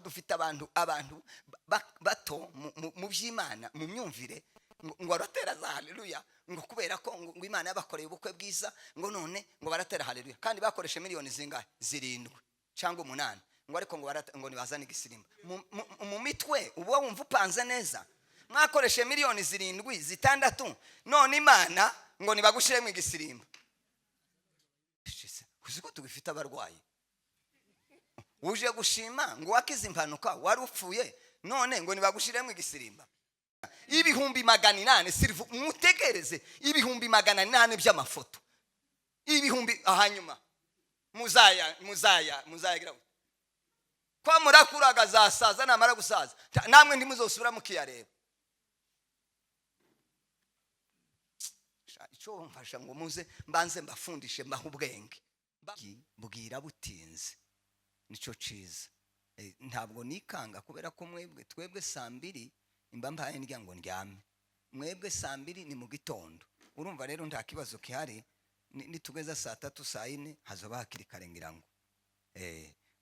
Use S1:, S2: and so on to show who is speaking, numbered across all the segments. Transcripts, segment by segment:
S1: Aho dufite abantu bato mu by'Imana, mu myumvire, ngo baratera za haleluya, ngo kubera ko ngo Imana yabakoreye ubukwe bwiza, ngo none ngo baratera haleluya, kandi bakoreshe miliyoni zingahe? 7 cyangwa 8, ngo ariko ngo nibazane igisirimba. Mu mitwe uba wumva upanze neza. Mwakoreshe miliyoni 7, 6, none Imana ngo nibagushiremo igisirimba. Uzi ko tubifite abarwayi uje gushima ngo wakize impanuka, wari upfuye, none ngo nibagushiremo igisirimba. 800,000 sirivu, mutegereze 800,000 by'amafoto, ibihumbi, hanyuma muzaya muzaya muzayagira kwa murakuraga zasaza, namara gusaza namwe ntimuzosubira mukiyareba. Icyo mfasha ngo muze mbanze mbafundishe, mbahe ubwenge bwira butinze, nicyo ciza. Ntabwo nikanga kubera ko mwebwe, twebwe saa 2 imba mbaye ndya ngo ndyame, mwebwe saa 2 ni mu gitondo. Urumva rero nta kibazo gihari, nitugeza saa 3, saa 4 hazoba hakiri kare ngira ngo.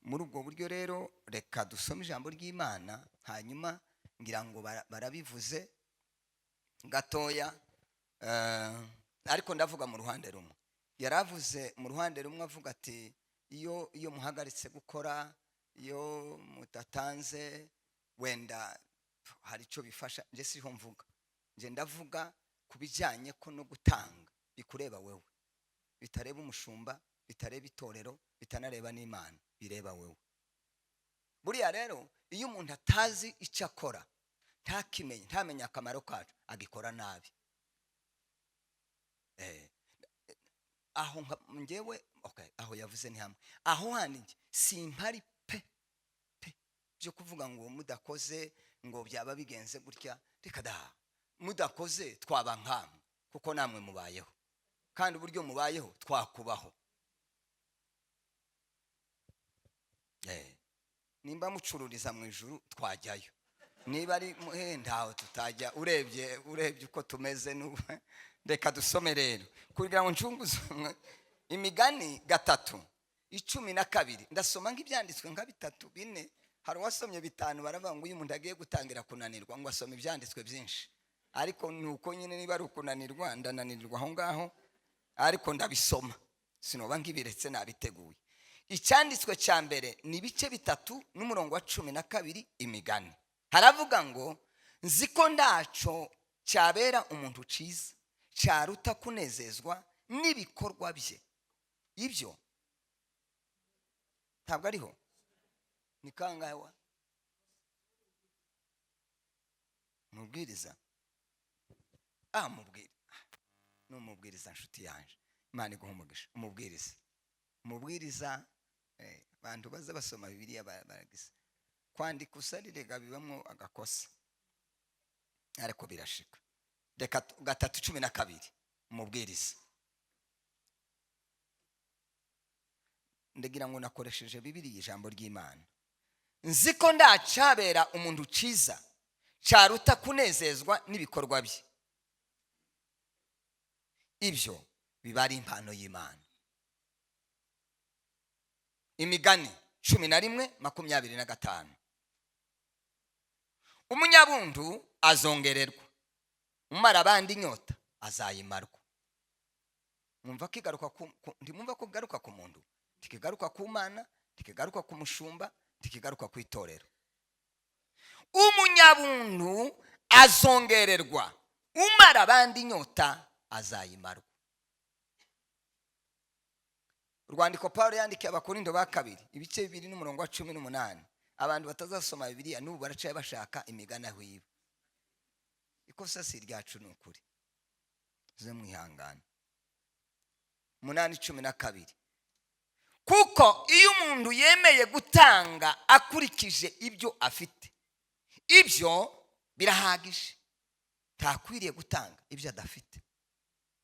S1: Muri ubwo buryo rero reka dusome ijambo ry'Imana, hanyuma ngira ngo barabivuze gatoya, ariko ndavuga mu ruhande rumwe. Yaravuze mu ruhande rumwe avuga ati iyo muhagaritse gukora, iyo mudatanze, wenda hari icyo bifasha. Njye siho mvuga, njye ndavuga ku bijyanye ko no gutanga bikureba wewe, bitareba umushumba, bitareba itorero, bitanareba n'Imana, bireba wewe. Buriya rero iyo umuntu atazi icyo akora, ntakimenye, ntamenye akamaro kacu, agikora nabi. Aho njyewe, okay, aho yavuze ni hamwe, aho handi njye simpari pe pe byo kuvuga ngo mudakoze ngo byaba bigenze gutya. Reka da, mudakoze twaba nkamwe, kuko namwe mubayeho, kandi uburyo mubayeho twakubaho. Nimba mucururiza mu ijuru twajyayo, niba ari ntaho tutajya, urebye uko tumeze n'ubu. Reka dusome rero kugira ngo ncunguze Imigani 3:12. Ndasoma nk'ibyanditswe nka 3, 4. Hari uwasomye 5, baravuga ngo uyu muntu agiye gutangira kunanirwa, ngo asome ibyanditswe byinshi, ariko nuko nyine niba ari ukunanirwa ndananirwa aho ngaho, ariko ndabisoma sinoba nk'ibiretse nabiteguye. Icyanditswe cya mbere ni ibice 3 n'umurongo wa 12 Imigani. Haravuga ngo nzi ko ndaco cyabera umuntu ciza cyaruta kunezezwa n'ibikorwa bye. Ibyo ntabwo ariho ni kangahe wa mubwiriza? Mubwira ni umubwiriza, nshuti yanje, Imana iguhe umugisha. Umubwiriza, abantu baza basoma Bibiliya baragize kwandika usarire bibamo agakosa, ariko birashika. Reka 3:12 umubwiriza. Ndagira ngo nakoresheje Bibiliya ijambo ry'Imana. Nzi ko ndacabera umuntu ciza cyaruta kunezezwa n'ibikorwa bye. Ibyo biba ari impano y'Imana. Imigani 11:25. Umunyabundu azongererwa, umara abandi inyota azayimarwa. Mwumva ko igaruka ku, ku, ntimwumva ko igaruka ku muntu, ntikigaruka ku Mana, ntikigaruka ku mushumba, ntikigaruka ku itorero. Umunyabuntu azongererwa, umara abandi inyota azayimarwa. Urwandiko Paulo yandikiye Abakorindo ba kabiri ibice 2 n'umurongo wa 18. Abantu batazasoma Bibiliya n'ubu baracaye bashaka imigani aho iba. Ikosa si iryacu ni ukuri, ze mwihangane. 8:12. Kuko iyo umuntu yemeye gutanga akurikije ibyo afite, ibyo birahagije, ntakwiriye gutanga ibyo adafite.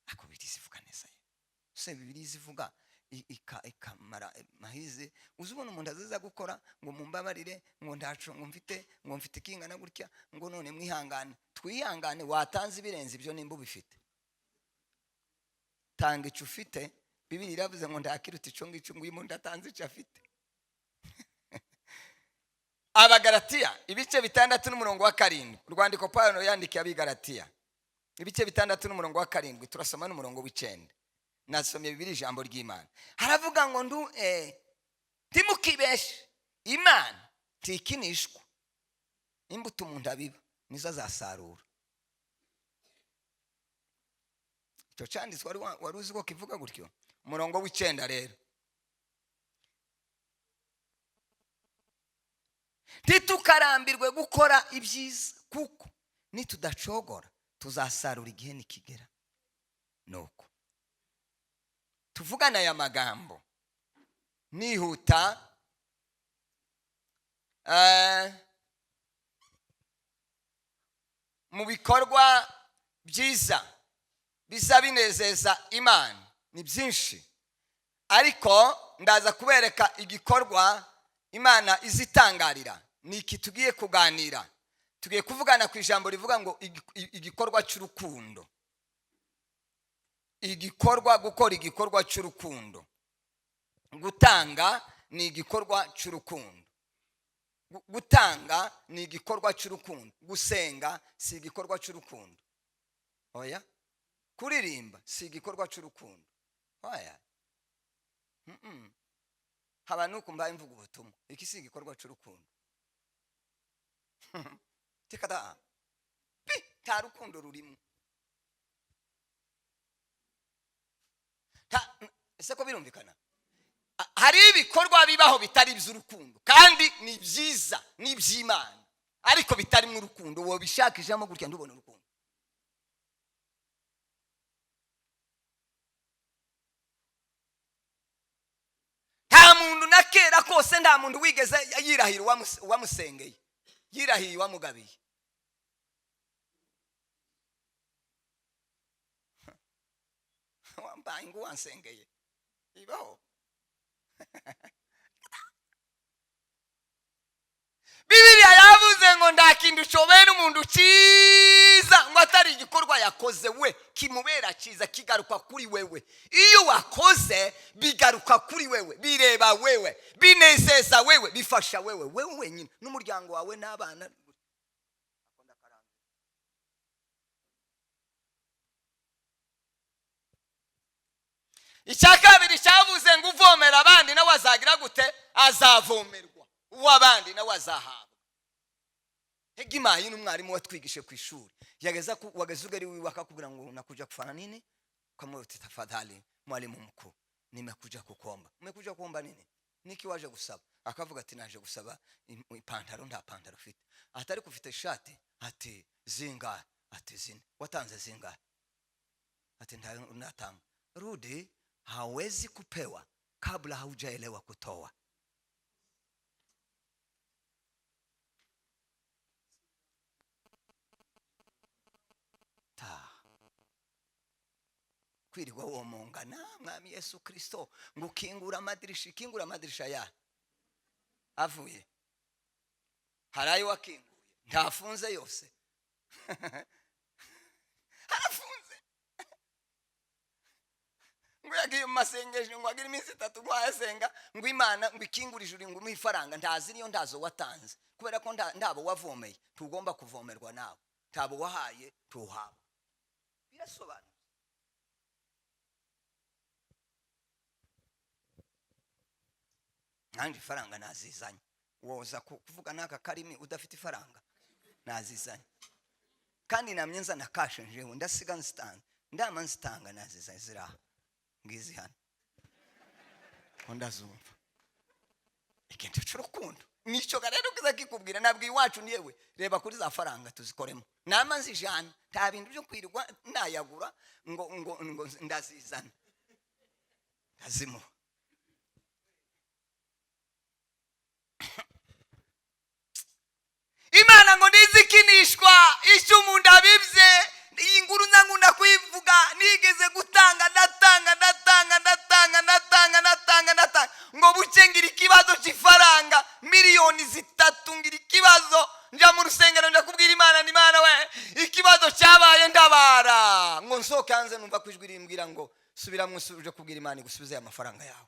S1: Ariko Bibiliya ivuga neza ye. Se Bibiliya ivuga ikamara mahize. Uzi ubona umuntu azaza gukora ngo mumbabarire, ngo ntaco ngo mfite, ngo mfite ikingana gutya, ngo none mwihangane. Twihangane, watanze ibirenze ibyo nimba ubifite. Tanga icyo ufite. Bibiliya iravuze ngo ntakiruta ico ngico, ngo uyu muntu atanze icyo afite. Abagalatiya ibice 6 n'umurongo wa 7. Urwandiko Pawulo yandikiye Abigalatiya ibice 6 n'umurongo wa 7, turasoma n'umurongo w'9. Nasomye bibiri ijambo ry'Imana. Haravuga ngo ndu ntimukibeshe, Imana ntikinishwa, imbuto umuntu abiba nizo azasarura. Icyo cyanditswe wari uzi ko kivuga gutyo? Umurongo w'9 rero, ntitukarambirwe gukora ibyiza, kuko nitudacogora tuzasarura igihe nikigera. Nuko tuvugana aya magambo nihuta. Mu bikorwa byiza biza binezeza Imana ni byinshi, ariko ndaza kubereka igikorwa Imana izitangarira. Ni iki tugiye kuganira? Tugiye kuvugana ku ijambo rivuga ngo igikorwa cy'urukundo. Igikorwa, gukora igikorwa cy'urukundo. Gutanga ni igikorwa cy'urukundo. Gutanga ni igikorwa cy'urukundo. Gusenga si igikorwa cy'urukundo. Oya. Kuririmba si igikorwa cy'urukundo. Oya. Haba nuko mbaye mvuga ubutumwa. Iki si igikorwa cy'urukundo. Teka da. Pi, nta rukundo rurimo. Ese ko birumvikana? Hari ibikorwa bibaho bitari iby'urukundo, kandi ni byiza, ni iby'Imana, ariko bitari mu rukundo. Wobishaka ijambo gutya ndubona urukundo. Nta muntu na kera kose, nta muntu wigeze yirahira uwamusengeye, yirahiye uwamugabiye. Wambaye ngo wansengeye ibaho. Bibiliya yavuze ngo nta kintu ushobera umuntu cyiza ngo atari igikorwa yakoze we kimubera cyiza, kigaruka kuri wewe. Iyo wakoze bigaruka kuri wewe, bireba wewe, binezeza wewe, bifasha wewe, wewe wenyine n'umuryango wawe n'abana. Icya kabiri cyavuze ngo uvomera abandi nawe azagira gute? Azavomerwa. Uw'abandi nawe azahabwa. Hegimayi n'umwarimu watwigishe ku ishuri, yageza ku wageze ugari wiwe akakubwira ngo nakuja kufanya nini? Ukamubwira uti tafadhali mwalimu mkuu, nimekuja kukuomba. Umekuja kuomba nini? Niki waje gusaba? Akavuga ati naje gusaba ipantaro, nta pantaro ufite. Atari kufite ishati, ati zingahe? Ati zine. Watanze zingahe? Ati ndatanga. Rudi, hawezi kupewa kabla haujaelewa kutoa. Ta kwirirwa womongana Mwami Yesu Kristo ngo ukingura amadirisha, ikingura amadirisha ya avuye harayo wakinguye ntafunze yose. Harafunze. Ngo yagiye mu masengesho ngo agire iminsi 3 ngo ayasenga ngo Imana ngo ikingure ijuru ngo umuhe ifaranga, ntazi niyo ntazo watanze, kubera ko ndabo wavomeye tugomba kuvomerwa nawe, ntabo wahaye tuhawe. Birasobanutse. Nanjye ifaranga nazizanye. Woza kuvuga n'aka karimi udafite ifaranga, nazizanye. Kandi namye nzana kashe njewe ndasiga nzitanga, ndama nzitanga nazizanye ziraha ngizi hano ndazumva. Ikintu cy'urukundo nicyo rero kiza kikubwira. Nabwiye iwacu niyewe reba kuri za faranga tuzikoremo, nama nzijana, nta bintu byo kwirirwa nayagura ngo ngo ngo ndazizana, ndazimuha. Imana ngo ndizikinishwa, icyo umuntu abibye. Iyi nkuru nkunda kuyivuga, nigeze gutanga ndatanga ndatanga ndatanga ndatanga ndatanga ndatanga ngo buke ngira ikibazo cy'ifaranga miliyoni 3, ngira ikibazo, nja mu rusengero nja kubwira Imana ni Imana we ikibazo cyabaye ndabara, ngo nsohoke hanze numva ko ijwi rimbwira ngo subira mu uje kubwira Imana igusubize amafaranga yawe.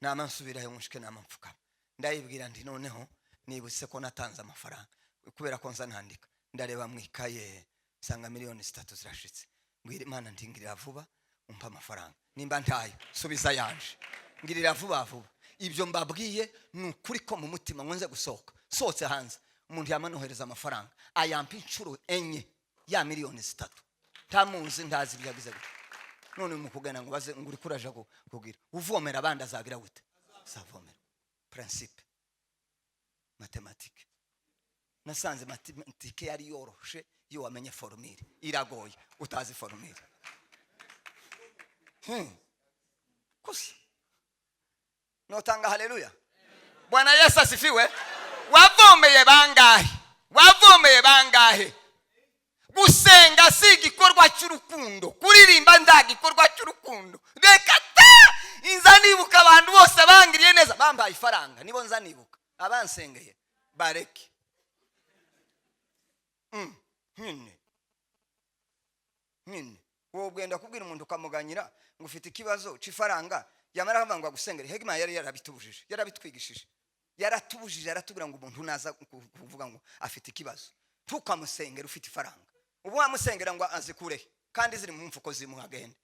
S1: Nama nsubirayo nshike nama mfukama, Ndayibwira nti noneho nibutse ko natanze amafaranga kubera ko nza nandika, ndareba mu ikaye nsanga 3 miliyoni zirashitse. Mbwira Imana nti ngirira vuba umpa amafaranga, nimba ntayo subiza yanje, ngirira vuba vuba. Ibyo mbabwiye ni ukuri ko mu mutima nkunze gusohoka. Sohotse hanze, umuntu yamanohereza amafaranga, ayampa inshuro 4 ya 3 miliyoni. Ntamuzi, ntazi ibyo yagize gute. None mu kugenda ngo baze ngo uri kuraja kugira uvomera abandi, azagira gute? Azavomera. Principe mathématique, nasanze mathématique yari yoroshe iyo wamenye formule, iragoye utazi formule. Gusa notanga haleluya. Bwana Yesu asifiwe. Wavomeye bangahe? Wavomeye bangahe? Gusenga si igikorwa cy'urukundo, kuririmba nta gikorwa cy'urukundo. Reka ta, inza nibuka abantu bose bangiriye neza, bambaye ifaranga, nibo nza nibuka. Abansengeye bareke. Nyine nyine wowe ugenda kubwira umuntu ukamuganyira ngo ufite ikibazo cy'ifaranga, yamara kuvuga ngo agusengere. Hegima yari yarabitubujije, yarabitwigishije, yaratubujije, aratubwira ngo umuntu naza kuvuga ngo afite ikibazo, ntukamusengere ufite ifaranga. Ubu wamusengera ngo azikurehe kandi ziri mu mfuko zimuha? Agende,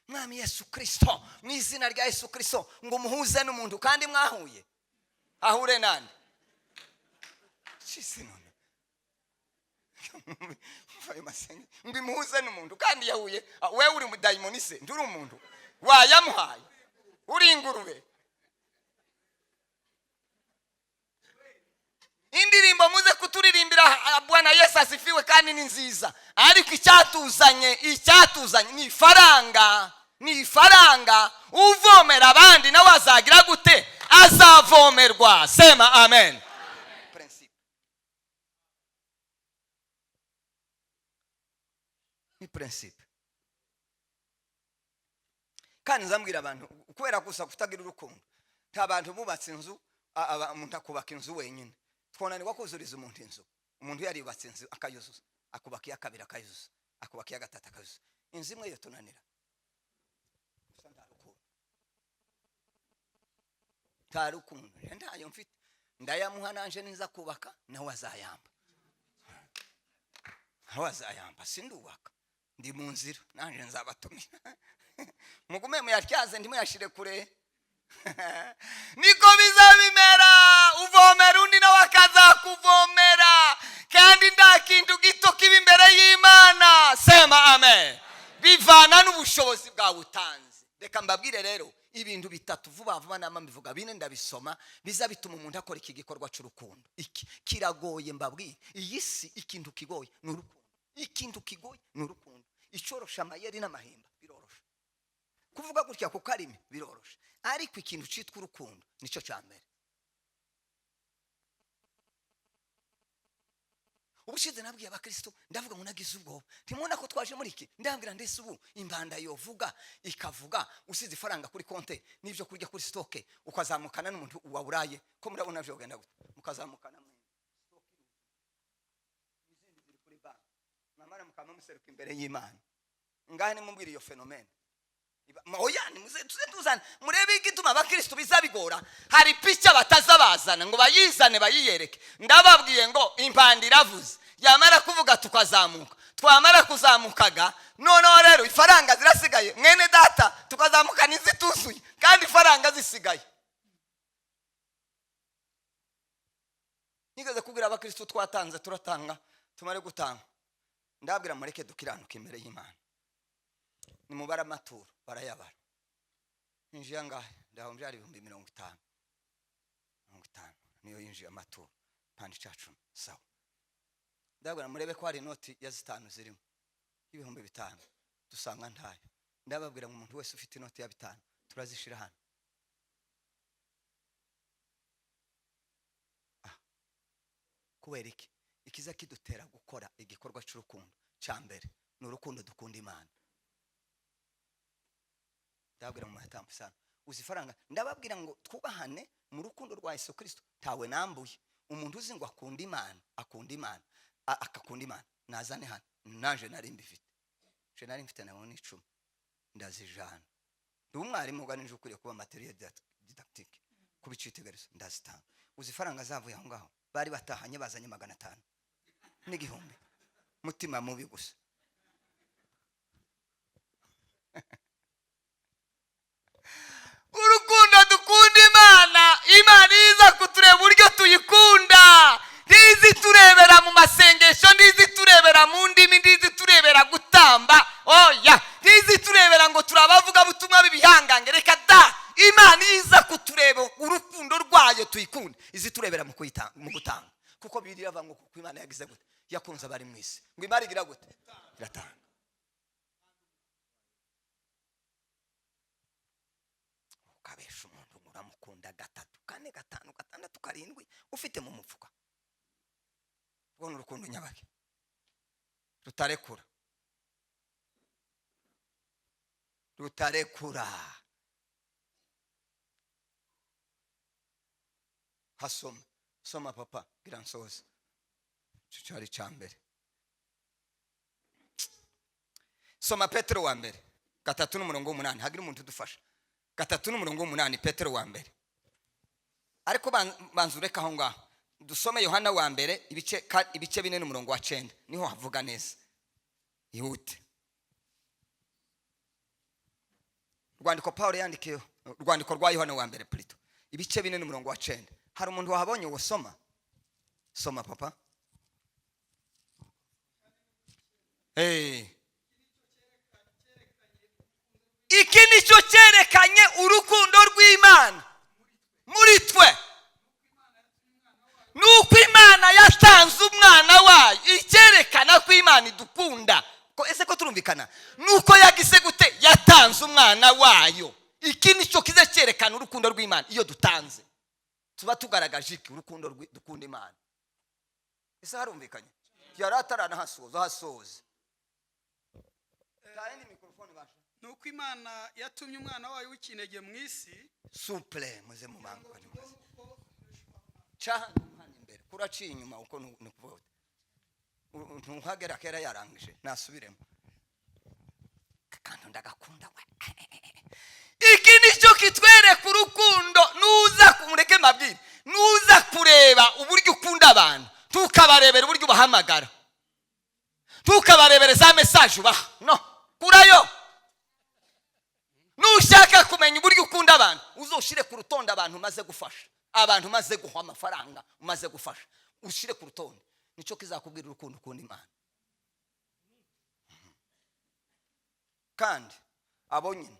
S1: Mwami Yesu Kirisito, mu izina rya Yesu Kirisito, ngo umuhuze n'umuntu kandi mwahuye, ahure nande shisi? None ayo masenge ngo imuhuze n'umuntu kandi yahuye, wewe uri mudayimoni se? Nduri umuntu wayamuhaye, uri ingurube. Indirimbo muze kuturirimbira, Bwana Yesu asifiwe, kandi ni nziza, ariko icyatuzanye ni ifaranga, ni ifaranga. Uvomera abandi nawe azagira gute? Azavomerwa. Sema amen. Principe ni principe. Kandi nzambwira abantu, kubera gusa kutagira urukundo, nta bantu bubatse inzu, umuntu akubaka inzu wenyine, twonanirwa kuzuriza umuntu inzu. Umuntu yarubatse inzu akayuzuza, akubaka iya kabiri akayuzuza, akubaka iya gatatu akayuzuza, inzu imwe yo tunanira gusa. Nta rukundo, nta rukundo. Ntayo mfite, ndayamuha nanje niza kubaka nawe azayamba, nawe azayamba. Sindubaka, ndi mu nzira, nanje nzabatumira. Mugume muyatyaze, ntimuyashire kure. Niko bizabimera, uvomera undi nawe akazakuvomera, kandi nta kintu gito kiba imbere y'Imana. Sema amen. Bivana n'ubushobozi bwawe utanze. Reka mbabwire rero ibintu bitatu vuba vuba, nama mbivuga bine, ndabisoma, biza bituma umuntu akora iki gikorwa cy'urukundo. Iki kiragoye, mbabwire. Iyi si ikintu kigoye ni urukundo, ikintu kigoye ni urukundo. Icorosha amayeri n'amahimba birorosha, kuvuga gutya ku karimi biroroshe, ariko ikintu cyitwa urukundo nicyo cya mbere. Ubushize nabwiye abakristo, ndavuga ngo nagize ubwoba, ntimubona ko twaje muri iki? Ndabwira ndetse ubu imbanda yovuga ikavuga, usize ifaranga kuri konte n'ibyo kurya kuri stock, ukazamukana n'umuntu waburaye, ko murabona byogenda gute? Mukazamukana mwe, izindi ziri kuri banki, mwamara mukaba museruka imbere y'Imana. Ngahe nimubwire iyo phénomène. Oya, nimuze tuze tuzane murebe igituma abakristo biza bigora. Hari picha bataza bazana ngo bayizane bayiyereke. Ndababwiye ngo impanda iravuze, yamara kuvuga tukazamuka, twamara kuzamukaga noneho rero ifaranga zirasigaye, mwene data, tukazamuka n'izituzuye kandi ifaranga zisigaye. Nigeze kubwira abakristo, twatanze, turatanga, tumare gutanga, ndababwira mureke dukiranuka imbere y'Imana, nimubare amaturo. Barayabara, yinjiye angahe? Ndaho byari 50,000, 50 niyo yinjiye amaturo, pandi 10. Sawa, ndababwira murebe ko hari inoti ya 5 zirimo y'5,000. Dusanga ntayo. Ndababwira ngo umuntu wese ufite inoti ya 5 turazishira hano. Kubera iki? Ikiza kidutera gukora igikorwa cy'urukundo cya mbere ni urukundo dukunda Imana. Ndababwira mu matambo sana uzi ifaranga, ndababwira ngo twubahane mu rukundo rwa Yesu Kristo. Tawe nambuye umuntu uzi ngo akunda Imana, akunda Imana, akakunda Imana, nazane hano. Nanje nari mbifite, je nari mfite nabo ni 10, ndazijana. Ndi umwarimu uganije, ukwiriye kuba matériel. didactique, kuba icyitegererezo. Ndazitanga. Uzi ifaranga zavuye aho ngaho? Bari batahanye, bazanye 500 n'igihumbi. Mutima mubi gusa. Urukundo dukunda Imana, Imana iza kutureba uburyo tuyikunda. Ntizi turebera mu masengesho, ntizi turebera mu ndimi, ntizi turebera gutamba, oya, ntizi turebera ngo turabavuga butumwa b'ibihangange. Reka da. Imana iza kutureba urukundo rwayo tuyikunda, izi turebera mu gutanga. Kuko Bibiliya iravuga ngo kuko Imana yagize gute? Yakunze abari mu isi. Ngo Imana igira gute? Iratanga. Ukabesha umuntu uramukunda 3, 4, 5, 6, 7, ufite mu mufuka. Ubona urukundo nyabaki rutarekura, rutarekura. Hasoma, soma papa, gira nsoze. Icyo cyari icya mbere. Soma Petero wa mbere 3:8. Hagira umuntu udufasha. 3:8, Petero wa mbere. Ariko banza ureke aho ngaho. Dusome Yohana wa mbere ibice 4:9, niho havuga neza. Ihute. Rwandiko Paulo yandikiye, rwandiko rwa Yohana wa mbere plutôt, ibice 4:9. Hari umuntu wahabonye uwo? Soma, soma papa. Hey. Iki nicyo cyerekanye urukundo rw'Imana muri twe, nuko Imana yatanze umwana wayo. Icyerekana ko Imana idukunda, ko ese ko turumvikana, nuko yagize gute? Yatanze umwana wayo. Iki nicyo kize cyerekana urukundo rw'Imana. Iyo dutanze tuba tugaragaje iki? Urukundo dukunda Imana. Ese harumvikanye? Yari ataranahasoza, hasoze.
S2: Nuko Imana yatumye umwana wayo w'ikinege mu isi.
S1: Suple muze mu bangu cha hano imbere, kuraciye inyuma uko ni kuvuga ntuhagera kera yarangije nasubiremo. Kandi ndagakunda we. Iki nicyo kitwereka urukundo. Nuza kumureke mabwire, nuza kureba uburyo ukunda abantu, tukabarebera uburyo ubahamagara, tukabarebera za message ubaha. No kurayo. Nushaka kumenya uburyo ukunda abantu, uzoshire ku rutonde abantu umaze gufasha, abantu umaze guha amafaranga, umaze gufasha, ushire ku rutonde. Nicyo kizakubwira urukundo ukunda Imana. Kandi abo nyine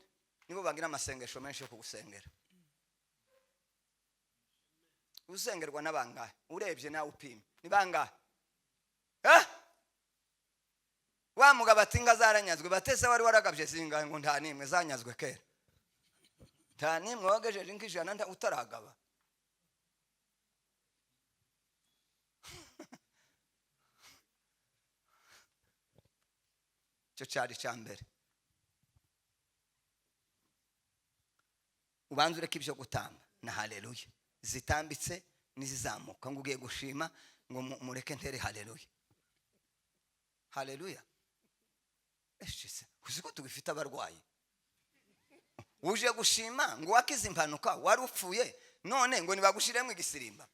S1: nibo bagira amasengesho menshi yo kugusengera. Usengerwa n'abangahe? Urebye nawe upime ni bangahe? Wa mugabo ati inka zaranyazwe, batese wari waragabye zingahe? Ngo nta nimwe zanyazwe kera. Nta nimwe wagejeje inka 100 utaragaba. Icyo cyari icya mbere. Ubanze ureke ibyo gutamba na haleluya zitambitse n'izizamuka, ngo ugiye gushima ngo mureke ntere haleluya. Haleluya. Eshise, uzi ko tugifite abarwayi. Uje gushima ngo wakize impanuka wari upfuye, none ngo nibagushiremo igisirimba.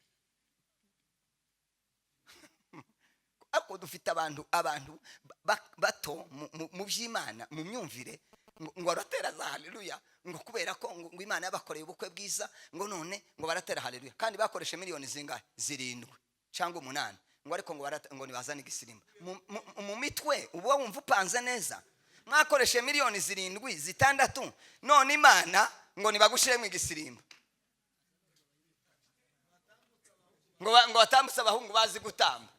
S1: Ariko dufite abantu bato mu by'Imana, mu myumvire, ngo baratera za haleluya, ngo kubera ko ngo Imana yabakoreye ubukwe bwiza, ngo none ngo baratera haleluya. Kandi bakoreshe miliyoni zingahe? 7 cyangwa 8. Ngo ariko ngo nibazane igisirimba. Mu mitwe uba wumva upanze neza. Mwakoreshe miliyoni 7, 6, none Imana ngo nibagushiremo igisirimba. Ngo batambutse abahungu bazi gutamba.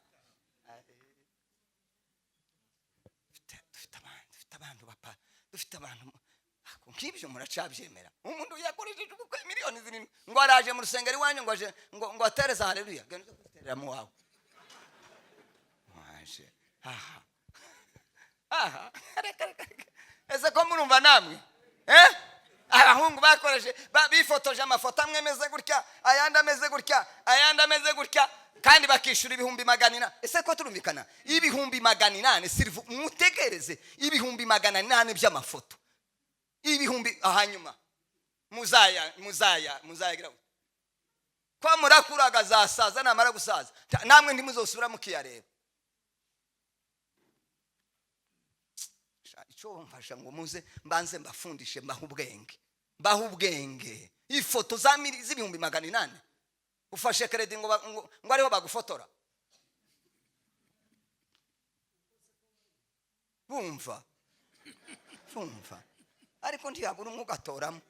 S1: Dufite abantu nk'ibyo muracabyemera. Umuntu yakoresheje ubukwe miliyoni 7 ngo araje mu rusengero iwanyu ngo aje ngo atereza haleluya. Genda guterera mu wawe. Waje. Aha. Aha. Ese ko murumva namwe? Abahungu bakoreshe bifotoje amafoto amwe ameze gutya, ayandi ameze gutya, ayandi ameze gutya, kandi bakishura 400,000. Ese ko turumvikana? 400,000 sirivu, mutegereze 400,000 by'amafoto. Ibihumbi hanyuma Muzaya muzaya muzayagira gute? Kwa murakuraga azasaza, namara gusaza namwe ntimuzosubira mukiyareba. Icyo mfasha ngo muze mbanze mbafundishe, mbahe ubwenge, mbahe ubwenge. Ifoto za 800,000 ufashe credit ngo ngo ariho bagufotora. Bumva bumva, ariko ntiyabura umwe ugatoramo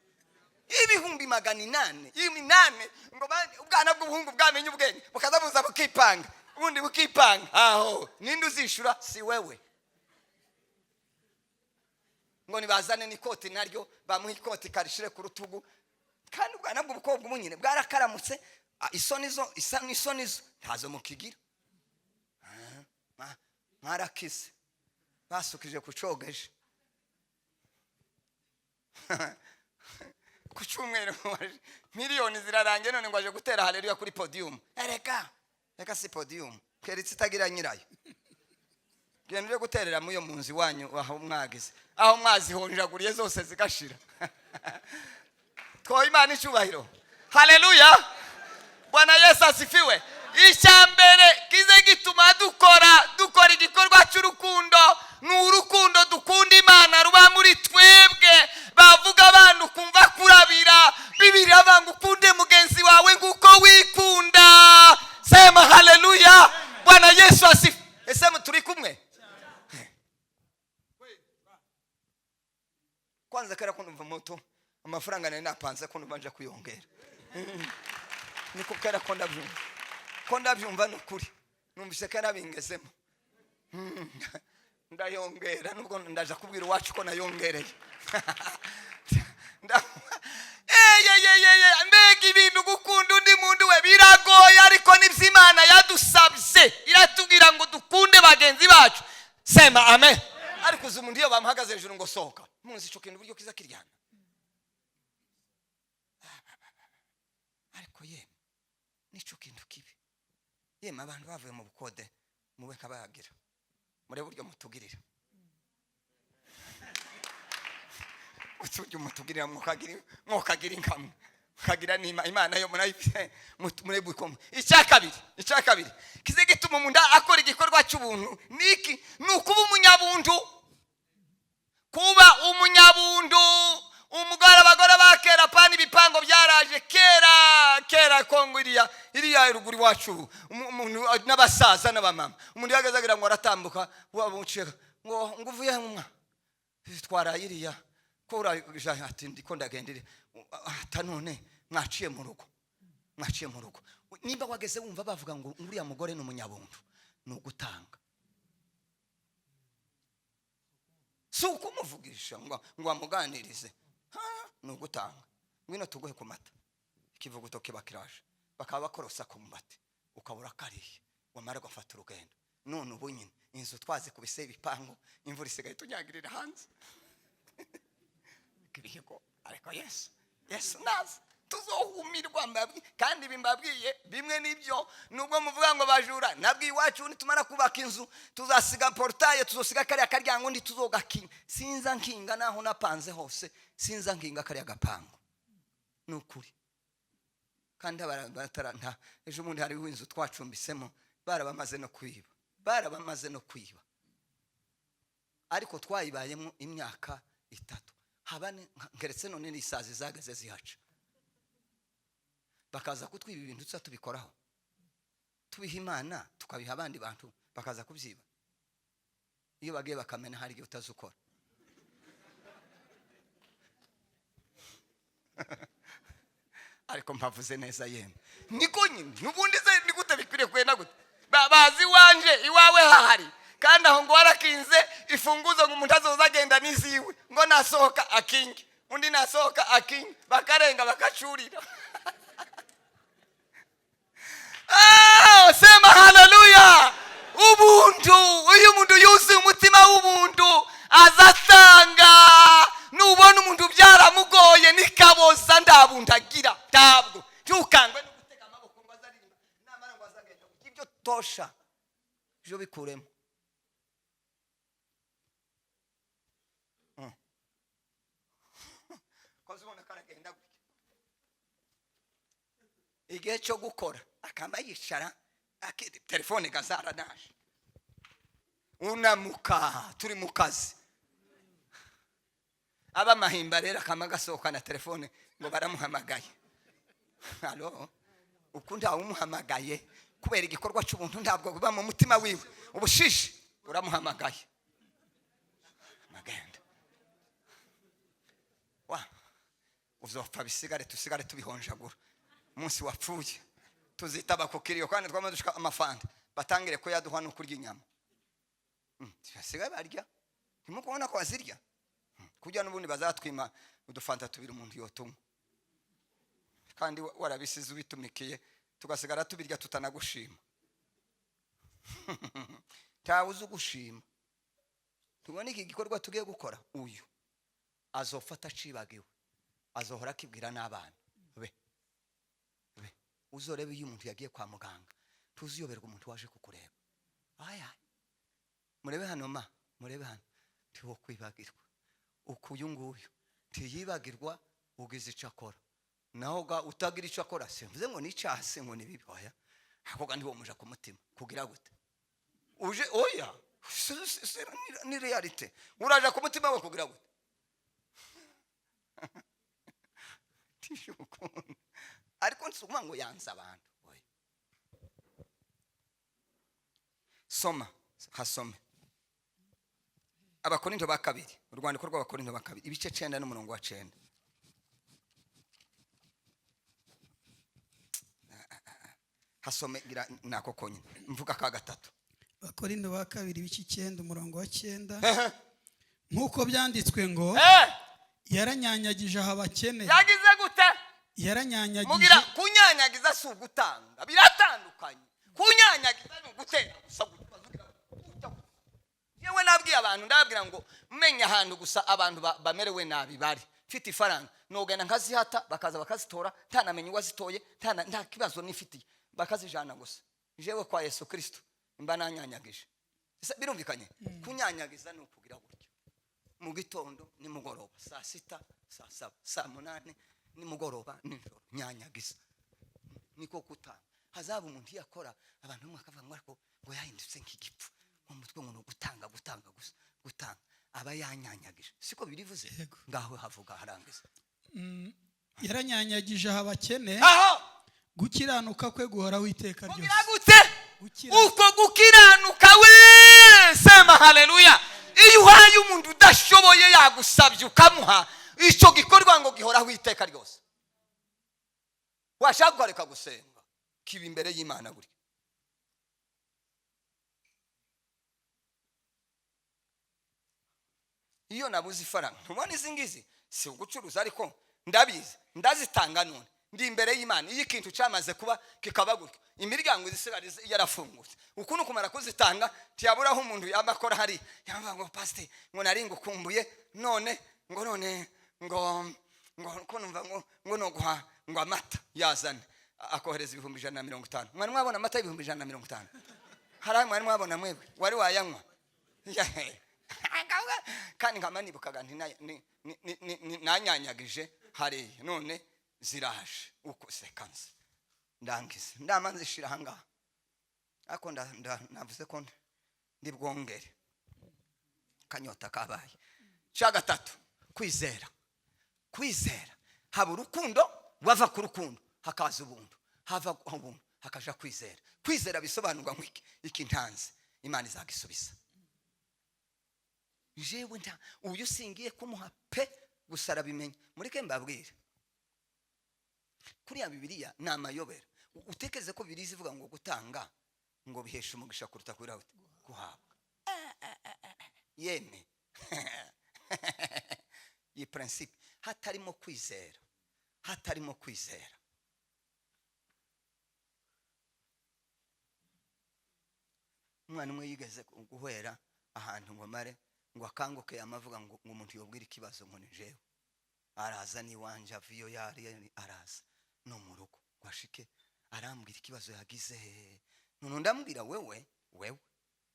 S1: 800,000 8 ngo ubwana bw'ubuhungu bwamenye ubwenge bukaza buza bukipanga, ubundi bukipanga. Aho ninde uzishura? Si wewe. Ngo nibazane n'ikoti naryo bamuha ikoti karishire ku rutugu. Kandi ubwana bw'ubukobwa ubu nyine bwarakaramutse, isoni zo isa n'isoni zo ntazo mukigira. Mwarakize, basukije ku cogeje ku cyumweru miliyoni zirarangiye, none ngo aje gutera haleluya kuri podium. Ereka reka si podium, keretse itagira nyirayo. Genda uje guterera muyo munzi wanyu aho mwagize, aho mwazihonjaguriye zose zigashira. Twoha Imana icyubahiro. Haleluya, Bwana Yesu asifiwe. Icya mbere kize gituma dukora igikorwa cy'urukundo ni urukundo dukunda Imana ruba muri twebwe. Bavuga abantu kumva kurabira, Bibiliya banga ukunde mugenzi wawe nguko wikunda. Sema haleluya, Bwana Yesu asifiwe. Ese turi kumwe? Kwanza kera ko numva moto amafaranga nari napanze ko numva nja kuyongera. Niko kera ko ndabyumva, ko ndabyumva nukuri numvise kera bingezemo ndayongera, nubwo ndaja kubwira iwacu ko nayongereye. Mbega ibintu gukunda undi muntu we biragoye, ariko nibyo Imana yadusabye, iratubwira ngo dukunde bagenzi bacu. Sema amen. Ariko uzi umuntu iyo bamuhagaze hejuru ngo sohoka, muzi ico kintu uburyo kiza kiryana. Ariko yemwe nico kintu kibi. Yemwe abantu bavuye mu bukode mube nkabagira, murebe uburyo mutugirira, uburyo mutugirira, mwokagira inkamwe, mukagira n'Imana, Imana yo murayifite, murebe uko Icya kabiri kize gituma umuntu akora igikorwa cy'ubuntu niki? Ni ukuba umunyabuntu. Kuba umunyabuntu. Umugore, abagore ba kera pani ibipango byaraje kera kera Kongo iriya ruguru iwacu, umuntu n'abasaza n'abamama, umuntu yagaze agira ngo aratambuka, wabuceka ngo uvuye he mwa twara iriya ko uraje, ati ndiko ndagendere, ata none mwaciye mu rugo, mwaciye mu rugo. Nimba wageze wumva bavuga ngo uriya mugore ni umunyabuntu, ni ugutanga, si ukumuvugisha ngo amuganirize, ni ugutanga. Ngwino tuguhe ku mata, ikivuguto kiba kiraje, bakaba bakorosa ku mubati, ukabura kariye, wamara gufata urugendo. None ubu nyine inzu twazikubise ibipangu, imvura isigaye itunyagirira hanze. Kiriko, ariko Yesu, Yesu naza tuzohumirwa mbabwi. Kandi ibi mbabwiye bimwe nibyo, nubwo muvuga ngo bajura, nabwiye iwacu nitumara kubaka inzu tuzasiga portaye, tuzosiga kariya karyango, ndi tuzogakinga. Sinza nkinga naho napanze hose, sinza nkinga kariya gapangu, ni ukuri. Kandi bataranta ejo bundi hariho inzu twacumbisemo, barabamaze no kwiba, barabamaze no kwiba, ariko twayibayemo imyaka 3. Habane ngeretse none n'isazi zagaze zihaca, bakaza kutwiba ibintu tuza tubikoraho, tubiha Imana tukabiha abandi bantu bakaza kubyiba. Iyo bagiye bakamena hari igihe utazukora. Ariko mpavuze neza yemwe, niko nyine nubundi se ni gute bikwiriye kwenda gute? Bazi iwanje iwawe hahari, kandi aho ngo warakinze ifunguzo ngo umuntu azoza agenda n'iziwe, ngo nasohoka akinge, undi nasohoka akinge, bakarenga bakacurira. Sema haleluya. Ubuntu, uyu muntu yuzuye umutima w'ubuntu azatanga. Nubona umuntu byaramugoye nikaboza ndabundagira, ntabwo ntukangwe no gutega amaboko ngo azaririmba, namara ngo azagenda ibyo tosha byo bikuremo. Koze ubona karagenda gutya. Igihe cyo gukora akaba yicara, telefone gazaranaje, unamuka turi mu kazi. Abamahimba rero akama gasohokana telefone ngo baramuhamagaye. Allo, uku ntawe umuhamagaye kubera igikorwa cy'ubuntu ntabwo buba mu mutima wiwe. Ubushishi uramuhamagaye magenda wa uzopfa, bisigare tusigare tubihonjagura. Umunsi wapfuye tuzitaba ku kiriyo, kandi twamaze dushika amafanta batangire kuyaduha no kurya inyama. Basigaye barya, ntimukubona ko bazirya. Kurya n'ubundi bazatwima udufanta tubiri umuntu yotunywa, kandi warabisize ubitumikiye, tugasigara tubirya tutanagushima. Ntawe uzi ugushima. Tubone iki gikorwa tugiye gukora, uyu azofata acibagiwe, azohora akibwira n'abana be. Be uzorebe iyo umuntu yagiye kwa muganga, tuziyoberwa umuntu waje kukureba. Aya murebe hano, ma murebe hano, ntiwo kwibagirwa uku. Uyu nguyu ntiyibagirwa ugize icyo akora. Naho ga utagira icyo akora, simvuze ngo ni icyaha, se ngo ni bibi, oya, ahubwo ntiwo muja ku mutima kugira gute uje, oya, ni réalité. Uraja ku mutima we kugira gute? Tishe ukuntu, ariko nsukuma ngo yanze abantu, oya. Soma, hasome Abakorinto ba kabiri, urwandiko rw'Abakorinto ba kabiri, ibice 9 n'umurongo wa 9. Hasome ngira nako konyine mvuga ka gatatu.
S2: Abakorinto ba kabiri, ibice 9, umurongo wa 9: nk'uko byanditswe ngo yaranyanyagije aha abakene.
S1: Yagize gute?
S2: Yaranyanyagije.
S1: Mugira kunyanyagiza si ugutanga, biratandukanye. Kunyanyagiza ni ugutera gusa. Yewe, nabwiye abantu, ndababwira ngo menya ahantu gusa abantu bamerewe nabi bari, mfite ifaranga nogenda nkazihata, bakaza bakazitora, ntanamenya uwazitoye, nta kibazo nifitiye, bakazijana gusa. Jewe kwa Yesu Kristo mba nanyanyagije. Ese birumvikanye? Kunyanyagiza ni ukugira gutya mu gitondo, nimugoroba, saa 6, saa 7, saa 8, nimugoroba, nijoro, nyanyagiza niko kutanga. Hazaba umuntu yakora, abantu bamwe bakavuga ngo ariko ngo yahindutse nk'igipfu mu mutwe, ngo ni ugutanga, gutanga gusa, gutanga. Aba yanyanyagije, siko birivuze?
S2: Yego.
S1: Ngaho havuga harangiza.
S2: Yaranyanyagije aha abakene,
S1: aho
S2: gukiranuka kwe guhoraho iteka
S1: kugira
S2: ryose.
S1: Gute? Uko gukiranuka we, sema haleluya. Iyo uhaye umuntu udashoboye yagusabye ukamuha, icyo gikorwa ngo gihoraho iteka ryose. Washaka ukareka gusenga, kiba imbere y'Imana gutya. Iyo nabuze ifaranga, ntubona izi ngizi, si ugucuruza ariko ndabizi, ndazitanga. None ndi imbere y'Imana, iyo ikintu cyamaze kuba kikaba gutyo, imiryango izisigara yarafungutse. Ukuntu kumara kuzitanga, ntiyaburaho umuntu yaba akora hari yamba ngo pasite, ngo nari ngukumbuye, none ngo none ngo ngo ko numva ngo no guha ngo amata yazane, akohereza 150,000. Mwari mwabona amata y'150,000? Hari ayo mwari mwabona mwebwe? Wari wayanywa? Kandi nkama nibukaga nti nanyanyagije hariya, none ziraje uko sekanse ndangize ndama nzishira ahangaha. Ariko navuze ko ndi bwongere kanyota kabaye. Cya gatatu, kwizera. Kwizera, haba urukundo, wava ku rukundo hakaza ubuntu, hava ubuntu hakaja kwizera. Kwizera bisobanurwa nk'iki: iki ntanze Imana izagisubiza. Jewe nta uyu singiye kumuha pe, gusa arabimenya. Mureke mbabwire, kuriya Bibiliya ni amayobera. Utekereze ko Bibiliya ivuga ngo gutanga ngo bihesha umugisha kuruta kubera guhabwa. Yeme iyi principe hatarimo kwizera, hatarimo kwizera. Umwana umwe yigeze guhera ahantu ngo mare ngo akanguke, yamavuga ngo umuntu yobwira ikibazo ngo ni jewe. Araza n'iwanje, ava iyo yari araza no mu rugo ngo ashike arambwira ikibazo yagize. None ndamubwira: wewe, wewe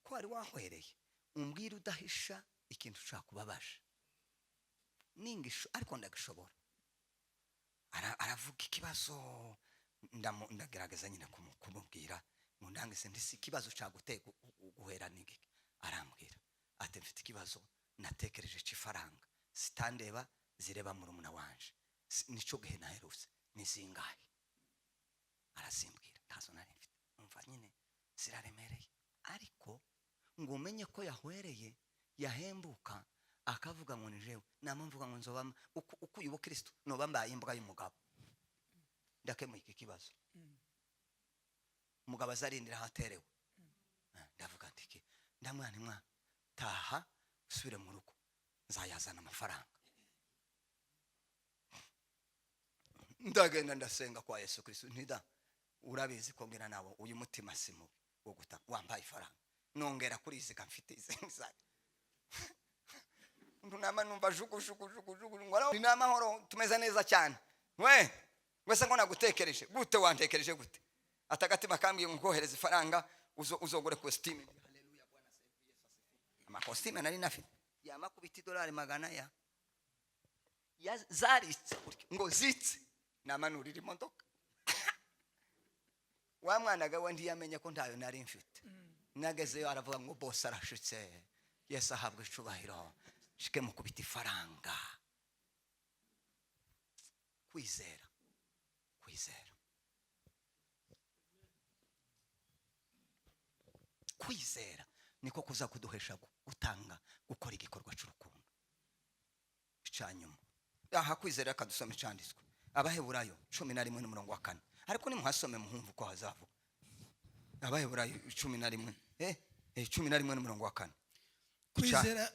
S1: ko wari wahwereye, umbwira udahisha ikintu ushaka kubabaje ningisho, ariko ndagishobora. Aravuga ikibazo. Ndagerageza nyine kumubwira ngo ndangize, ndisi ikibazo cyaguteye guhera n'igiki. Arambwira ati mfite ikibazo natekereje cy'ifaranga zitandeba zireba murumuna wanje, nico gihe naherutse ni zingahe. Arazimbwira, ntazo nari mfite, umva nyine ziraremereye. Ariko ngo umenye ko yahwereye yahembuka akavuga ngo ni jewe namwe mvuga ngo nzoba uko uyu Kristo noba mbaye imbwa y'umugabo. Ndakemuye iki kibazo, umugabo azarindira aho aterewe. Ndavuga nti iki ndamwana mwa taha usubire mu rugo nzayazana amafaranga. Ndagenda ndasenga kwa Yesu Kristo, ntida urabizi ko ngira nabo uyu mutima si mubi wo guta wambaye ifaranga nongera kuri izi mfite izi nzayo. Ntunama numva jugu jugu jugu jugu ngo ni amahoro tumeze neza cyane. We wese ngo nagutekereje gute, wantekereje gute? Atagatima kambwiye ngo kohereza ifaranga uzogure costume. Haleluya, Bwana asifiwe. Ama costume nari nafite yamakubita $100 ya zaritse ngo zitse namanurira imodoka. Wa mwana gawe ntiyamenye ko ntayo nari mfite. Nagezeyo aravuga ngo boss arashitse, Yesu ahabwe icubahiro, shike mukubita ifaranga. Kwizera, kwizera, kwizera niko kuza kuduhesha gutanga, gukora igikorwa cy'urukundo. Icyanyuma aha kwizera akadusoma icyanditswe Abaheburayo 11 n'umurongo wa 4, ariko nimuhasome muhumva uko hazavuga. Abaheburayo 11 11 n'umurongo wa 4.
S2: Kwizera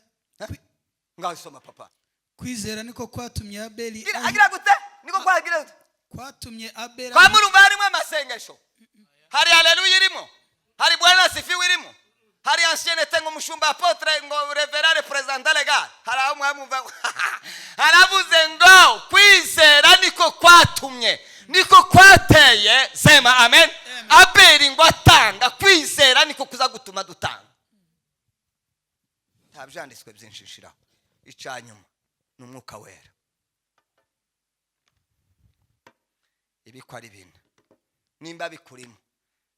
S1: ngaho soma papa.
S2: Kwizera niko kwatumye Abeli
S1: agira gute? Niko kwagira gute?
S2: Kwatumye Abeli
S1: kwa murumva harimo amasengesho, hari haleluya irimo, hari Bwana asifiwe irimo, hari ancienneté ngo mushumba apotre ngo reverend president legal, hari aho mwamumva haravuze ngo kwizera niko kwatumye, niko kwateye, sema amen. Abeli ngo atanga, kwizera niko kuza gutuma dutanga. Nta byanditswe byinshi shiraho. Icyanyuma ni umwuka wera. Ibiko ari bine nimba bikurimo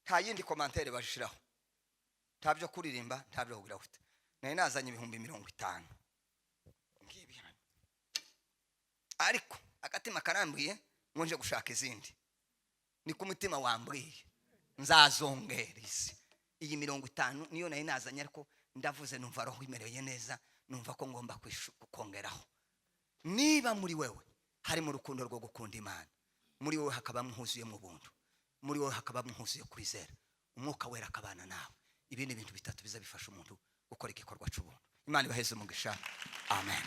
S1: nta yindi commentaire bashiraho, nta byo kuririmba, nta byo kugira gute. Nari nazanye 50,000 ngibi hano, ariko agatima karambwiye ngo nje gushaka izindi. Ni ku mutima wambwiye nzazongera izi. Iyi 50 niyo nari nazanye, ariko ndavuze numva roho imereye neza, numva ko ngomba kongeraho. Niba muri wewe harimo urukundo rwo gukunda Imana, muri wewe hakaba muhuzuye mu buntu, muri wewe hakaba muhuzuye kwizera, umwuka wera akabana nawe, ibi ni ibintu bitatu biza bifasha umuntu gukora igikorwa cy'ubuntu. Imana ibaheze umugisha. Amen.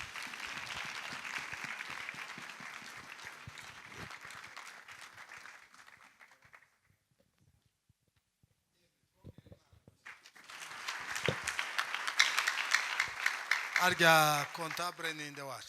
S3: Arya comptable ninde wacu?